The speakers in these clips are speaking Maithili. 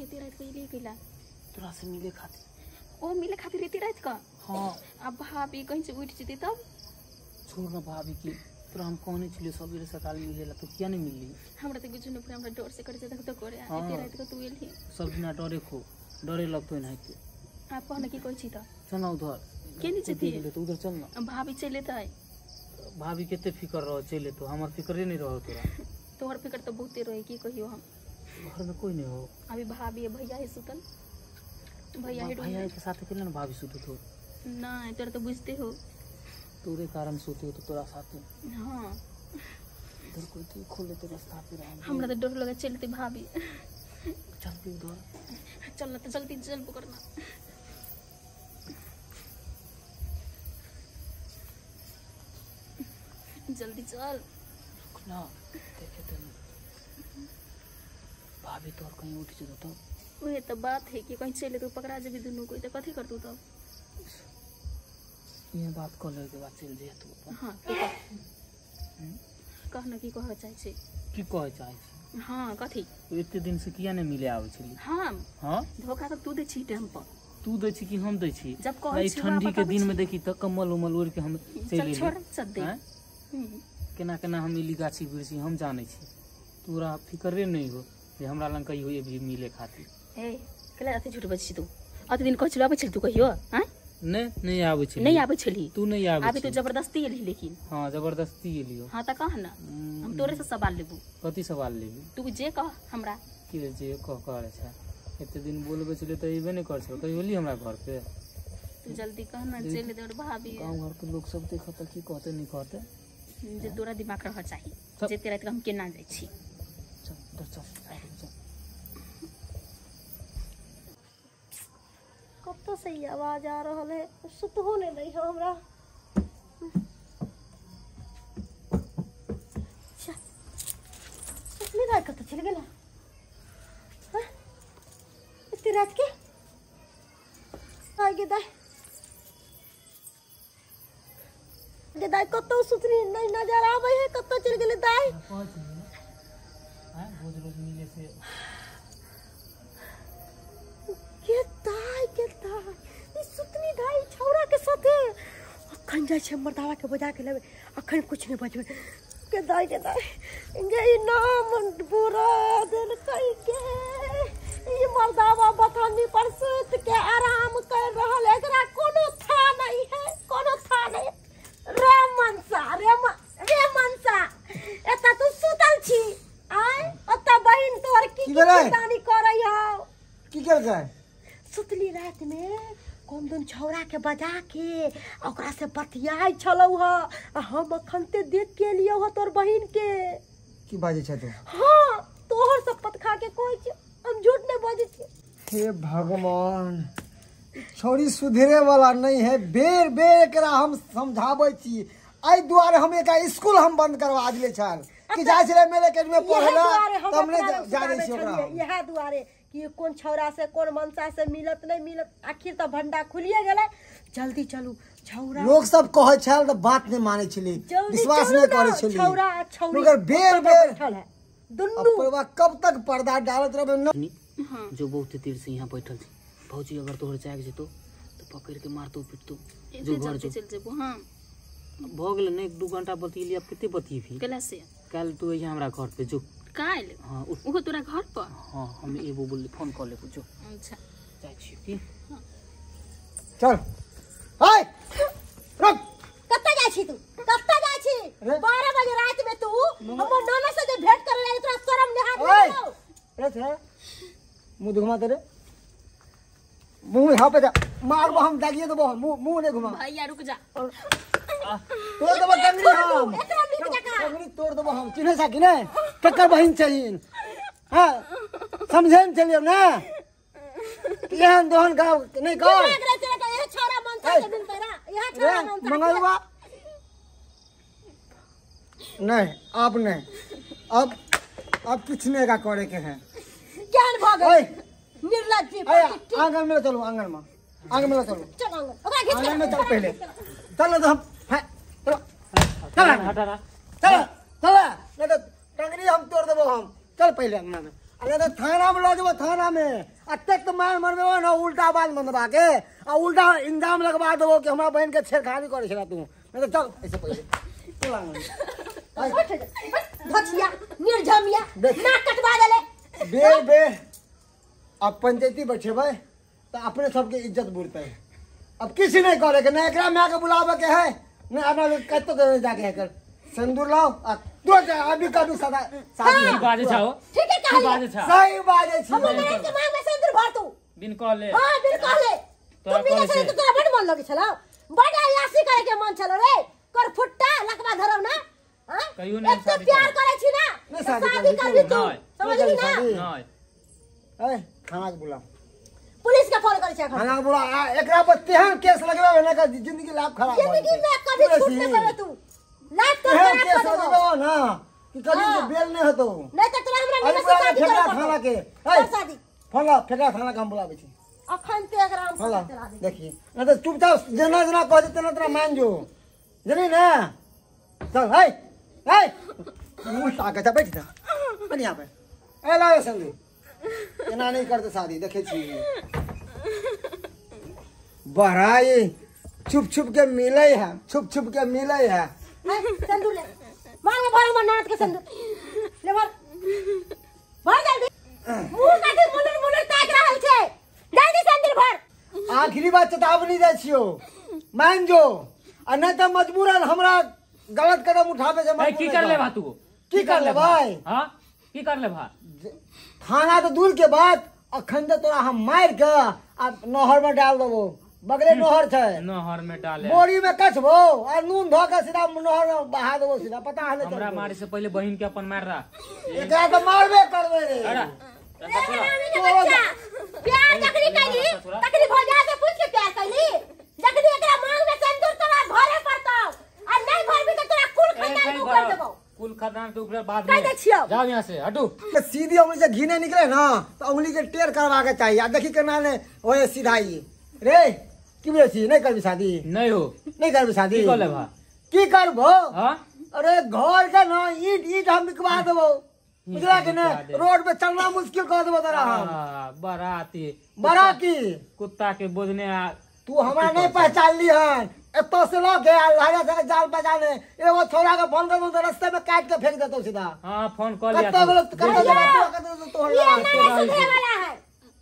एते रात के एली कैला? तोरा से मिले खातिर। ओ मिले खातिर एते रात का? हाँ। अब भाभी कहीं से उठ जती तब? छोड़ ना भाभी की, तोरा हम कहने छलियो सबेरे सकाल मिलेला, तो किया नहीं मिलली? हमरा त कुछ नहीं, हमरा डर से कर जाता तो करे। एते रात के तू एली सब दिना डरे खो, डरे लगतो नहीं। आप कहना की कहै छी त? चल ना उधर। के नहीं चलती? तो उधर चल ना। भाभी चले त है। भाभी केते फिकर रहो चले तो, हमर फिकरे नहीं रहो तोरा। तोहर फिकर तो बहुते रहे, की कहियो हम। घर में कोई नहीं हो। अभी भाभी है भैया है सुतल। भैया है भैया के साथ अकेले ना भाभी सुतत हो। नहीं तोरा तो बुझते हो। तोरे कारण सुते हो तो तोरा साथे। हां इधर कोई तू खोल लेते रास्ता पे रहा। हमरा तो डर लगे चलते भाभी। चलते उधर। चल ना तो जल्दी चल पकड़ना। जल्दी चल। रुक ना, देखे तो भाभी तोर कहीं उठ जेतो तो। वही तो बात है कि कहीं चले तो पकड़ा जेबी दुनू कोई तो कथी करतू तब? ये बात कर ले के बाद चल जे तू अपन। हां तू कह। कह ना की कहै चाहै छी? की कहै चाहै छी? हां कथी? एते दिन से किया नहीं मिले आबै छली? हां हां धोखा तो तू दै छी टाइम पर। तू दै छी कि हम दै छी? जब कहै छी ठंडी के दिन में देखी त कम्बल उम्बल ओढ़ के हम चल चल छोड़ चल दे। केना केना हम इली गाछी वृक्षी हम जानै छी, तोरा फिकरे नहीं हो जे हमरा लग कहियो ये भी मिले खातिर। ए केला अति झूठ बजै छी तू? अति दिन कहै छलू आबै छली तू कहियो? हां नहीं नहीं आबै छली। नहीं आबै छली तू? नहीं आबै आबे तो जबरदस्ती एली। लेकिन हां जबरदस्ती एलियो। हां त कह ना, हम तोरे से सवाल लेबू। कथी सवाल लेबी? तू जे कह हमरा। के जे कह करे छै? एते दिन बोलबे छले त एबे नहीं कर छल, कहियो एली हमरा घर पे? तू जल्दी कह ना चल दे भाभी। गांव घर के लोग सब देखत की कहते नहीं कहते। जे तोरा दिमाग रह चाही जे तेरा हम केना जाइ छी। चल उधर चल चल। कतौ से ई आवाज आ रहल है, सुतहो नहीं दै है हमरा। सुतली रात कतौ चलि गेला? हाँ इतनी रात के आगे दाई गे दाई कतौ सुतली नहीं नजर आबै है, कतौ चलि गेलै दाई? हां रोज रोज मिले से के दाई के दाई ई सुतनी दाई छौरा के साथे अखन जाइ छै मर्दावा के बजा के लेबै, अखन कुछ नहीं बजबै। के दाई गे ई नाम बुरा देलकै के ई मर्दावा बथानी पर सुत के आराम कर रहल, एकरा कोनो था नहीं है, कोनो था नहीं। रे मनसा रे रे मनसा एता तू सुतल छी आय ओता बहिन तोर की की करै हौ? की केलकै? सुतली रात में कोन दिन छौरा के बजा के ओकरा से बतियाइ छलौ ह, आ हम अखन ते देख के एलियौ ह तोर बहिन के। की बाजै छ तू? हां तोहर शपथ खा के कहै छी, हम झूठ नहीं बाजै छी। हे भगवान, छौरी सुधरे वाला नहीं है। बेर बेर एकरा हम समझाबै छी। एहि दुआरे हम एकरा स्कूल हम बंद करवा देले छल कि जाइ छलै मेले के में पढ़ला तब नहीं जा दै छी ओकरा। इएह दुआरे कि कोन छौरा से कोन मनसा से मिलत नहीं मिलत, आखिर त भंडा खुलिए गेलै। जल्दी चलू छौरा। लोग सब कहै छल त बात नहीं मानै छली, विश्वास नहीं करै छली। छौरा आ छौरी मगर बेर बेर दुनू कब तक पर्दा डालत रहबे न। जो बहुत देर से यहाँ बैठल छी भौजी, अगर तोहर जाग जेतो तो पकड़ के मारतो पिटतो। जो घर जो चल जेबो। हां भ गेल ने 1-2 घंटा बतियली, अब कते बतियबी? केला से काल तू यहाँ हमरा घर पे जो। काल? हां ओहो तोरा घर पर? हां हम एबो बोलली फोन कर लेबो जो। अच्छा जाइ छी की? चल हाय रुक। कत्ता जाइ छी तू? कत्ता जाइ छी? 12 बजे रात में तू हमर नाना से जे भेंट करे ला तोरा शरम नहीं हाथ लगौ? रे छे मुंह घुमा दे रे, मुंह यहाँ पे जा मारबो हम दागिए देबो, मुंह मुंह नहीं घुमा। भैया रुक जा, तोड़ देबो टंगरी हम, टंगरी तोड़ देबो हम। चिन्है छा कि नहीं ककर बहिन छहिन? हां समझे न चलियो ना एहन दोहन गाँव नहीं कर। मंगलवा नहीं, अब नहीं, अब कुछ नहीं का करे के है। ज्ञान भ गए निर्लज्ज। आंगन में चलो, आंगन में, आंगन में चलो, चल आंगन, ओकरा घीच आंगन में चल, पहले चल तो हम चलो चल चल चल नहीं तो टंगरी हम तोड़ देबो हम। चल पहले अंगना में, अरे तो थाना में लऽ जेबो थाना में अतेक तो मार मरबे ना उल्टा बाल मंदबा के आ उल्टा इंजाम लगवा देबो कि हमरा बहन के छेड़खानी करे छला तू नहीं तो चल ऐसे पहिले चल धचिया निर्झमिया नाक कटवा देले बे बे अब पंचायती बैठेबै तो अपने सबके इज्जत बुड़तै अब किसी नहीं करे के ना एकरा माय के बुलावे के है ना अपना कत्तो के जाके है कर सिंदूर लाओ आ तुरंत अभी कभी सदा की बाजे छौ ठीक है की बाजे छौ सही बाजे छी हमर ननद के मांग में सिंदूर भर तू बिन कहले हां बिन कहले तोरा तू बिना कहले छले से। तो तोरा बड़ मन लगे छलो बड़ अयासी करे के मन छलो रे कर फुट्टा लकवा धरौ ना हां कहियो नहीं एक तो शादी प्यार करब। करे छी ना नहीं तो शादी शादी करबी करबी तू नहीं। समझली ना शादी। नहीं ए थाना के बुला पुलिस के फोन करे छै एखन थाना के बुला आ एकरा पर तेहन केस लगबे ना कि जिंदगी लाभ खराब हो जिंदगी में कभी छूट नहीं पावे तू लाइफ तो तेहन खराब केस कर देबो लगबे ना कि कभी हाँ। बेल नहीं होतो नहीं तो तोरा हमरा अरे निमन से बुला शादी ठेकरा करे थाना के कर शादी फोन ला ठेकरा थाना के हम बुलाबै छी अखन ते एकरा हम फोन ला चला दे देखी नहीं तो चुपचाप जेना जेना कह दे तेना तेना मान जो जानी ना चल है है मुंह ताके जा बैठ जा बढ़िया पे ए लाओ संधु एना नहीं करते शादी देखे छी बड़ाई छुप छुप के मिले है छुप छुप के मिले है हैं, सिंदूर ले मांग में भर हमर ननद के सिंदूर ले भर भर जल्दी मुंह काटी मुलुर मुलुर ताक रहल छै जल्दी सिंदूर भर आखिरी बार चेतावनी दै छियो मान जो आ नहीं तो मजबूरन हमरा गलत कदम उठाबे से ए, मजबूर की नहीं कर ले कर। भा तू की कर लेबै? हां की कर ले भा थाना तो दूर के बात अखन तो तोरा हम मार के आ नहर में डाल देबो बगले नहर छै नहर में डाले बोरी में कसबो आ नून धो के सीधा नहर में बहा देबो सीधा पता है हमरा मारे से पहले बहिन के अपन मार रहा एकरा तो मारबे करबे रे अरे रे हरामी के बच्चा प्यार जखनी कैली तखनी भौजा से पूछ के प्यार कैली जखनी एकरा मांग में सिंदूर तोरा भरे पड़तौ आ नहीं भरबी तो तोरा कुल खानदान के उखाड़ देबौ कुल खानदान के ऊपर बाद कह में दै छियौ। जाओ यहाँ से हटू सीधी उंगली से घी नहीं निकले ना तो उंगली के टेर करवा के चाहिए आ देखी केना ने ओए सीधाई रे की बुझै छी नहीं करबी शादी नहीं हो नहीं करबी शादी की कर ले भा की करबो हां अरे घर के ना ईंट ईंट हम बिकवा देबो बुझला कि ना बिकवा दे। रोड पे चलना मुश्किल कर देबो तोरा हम बराती बराती कुत्ता के बोझने आ तू हमरा नहीं पहचान ली हन एतो से लऽ के आ लहरा से जाल बजाने एगो छोरा के फोन करबो तो रास्ते में काट के फेंक देतो सीधा हां फोन कर लिया कत्तो तू। गेलो कत्तो गेलो कत्तो तोहर ये लगा। नहीं सुधरे वाला है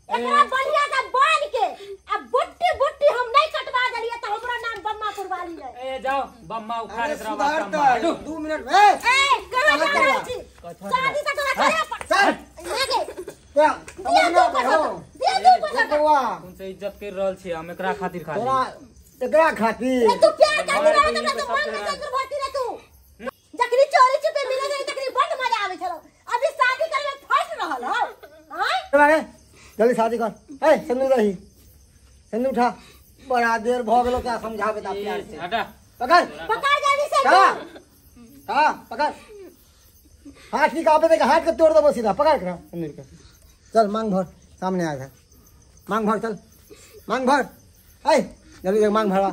एकरा बढ़िया से बांध के आ बुट्टी बुट्टी हम नहीं कटवा देलिए तो हमरा नाम बम्मा पुरवाली है ए जाओ बम्मा उखाड़े अरे तोरा बाप सुधार बम्मा तऽ हटू 2 मिनट में ए, ए कहाँ जा रहल छी कथवा शादी तो तोरा करे पड़ चल लागे तोरा दिया समझ ना दू हो दिया दू पसंद बौआ तुम से इज्जत कर रहल छी हम एकरा खातिर खाली तोरा एकरा खातिर ए तू प्यार कर हमारे रहा बहिन तो के मांग में सबके सिंदूर भरती रे तू जखनी चोरी छुपे मिले गई तखनी बड़ मजा आवे छलो अभी शादी करे में फंस रहल हो हां अरे जल्दी शादी कर ए सिंदूर रही सिंदूर उठा बड़ा देर भ गेलो क्या समझाबे ता प्यार से हटा पकड़ पकड़ जल्दी से का हां पकड़ हाथ की कापे देख हाथ के तोड़ देबो सीधा पकड़ कर सिंदूर के चल मांग भर सामने आ जा मांग भर चल मांग भर ए जल्दी देख मांग भरवा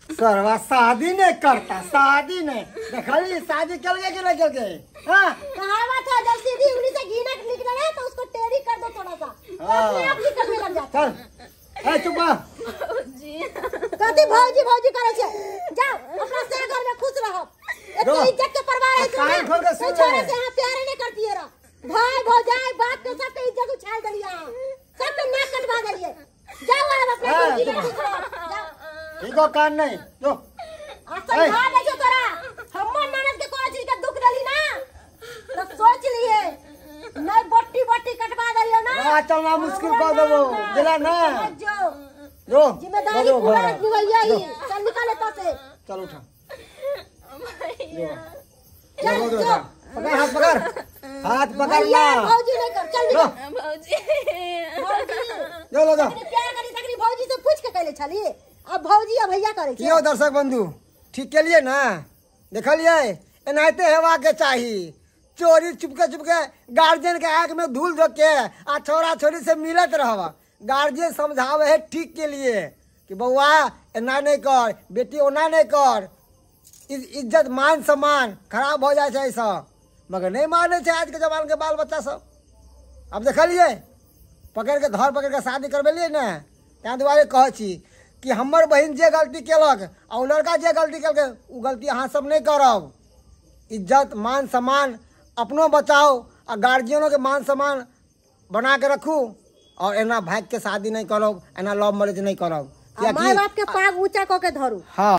सरवा शादी नहीं करता शादी नहीं देखली शादी कल गए कि नहीं कल गए हाँ कहावत है जब सीधी उंगली से घी ना निकले ना तो उसको टेढ़ी कर दो थोड़ा सा तो हाँ। अपने आप निकलने लग जाता चल ए चुप रह। कहती भौजी भौजी करे छे जाओ अपना से घर में खुश रहो जो। इतनी इज्जत के परवाह है कान खोल के सुन तो छोरे ले। से यहाँ प्यार नहीं करती है रहा भाई भौजाई बाप के सबके इज्जत उछाल दिलिए अहाँ सबके नाक कटवा दिलिए जाओ आप अपना हाँ, जिंदगी में चुप। खुश रहो जाओ ठीक हो कान नहीं जो आ समझा दे छो तोरा हमर ननद के कोनो चीज के दुख देली ना तो सोच लिए नहीं बट्टी बट्टी कटवा देलियो ना राह चलना मुश्किल कर देबो बुझला ना समझ जो जो जिम्मेदारी जो, पूरा घर। निभाइया ही जो, चल निकाल एतऽ से चल उठा जो चल जो, जो जो, पकड़ हाथ पकड़ हाथ पकड़ भैया ना भौजी नहीं कर चल लो निकल भौजी भौजी जो लो जो तखनी प्यार करी तखनी भौजी से पूछ के कैले छली अब भौजी आ भैया करे की हो दर्शक बंधु ठीक के लिए ना देखलिए एनाहिते हेबा के चाही चोरी चुपके चुपके गार्जियन के आँख में धूल झोंक के आ छोरा छोरी से मिलत रहब गार्जियन समझावे है ठीक के लिए कि बउआ एना नहीं कर बेटी ओना नहीं कर इज्जत मान सम्मान खराब हो जाइ छै एहिसँ मगर नहीं मानै छै आजके जमाना के बाल बच्चा सब। आब देखलियै पकड़ि के धर पकड़ि के शादी करबेलियै ने, ताहि दुआरे कहै छी कि हमर बहिन जे गलती केलक आ ओ लड़का जे गलती केलकै ओ गलती अहाँ सब नहि करब। इज्जत मान सम्मान अपनो बचाओ आ गार्जियनोके मान सम्मान बना के रखू, और एना भागि के शादी नहीं करब, एना लव मैरिज नहीं करब। माय बाप के पाग ऊंचा कऽ के धरू। हाँ।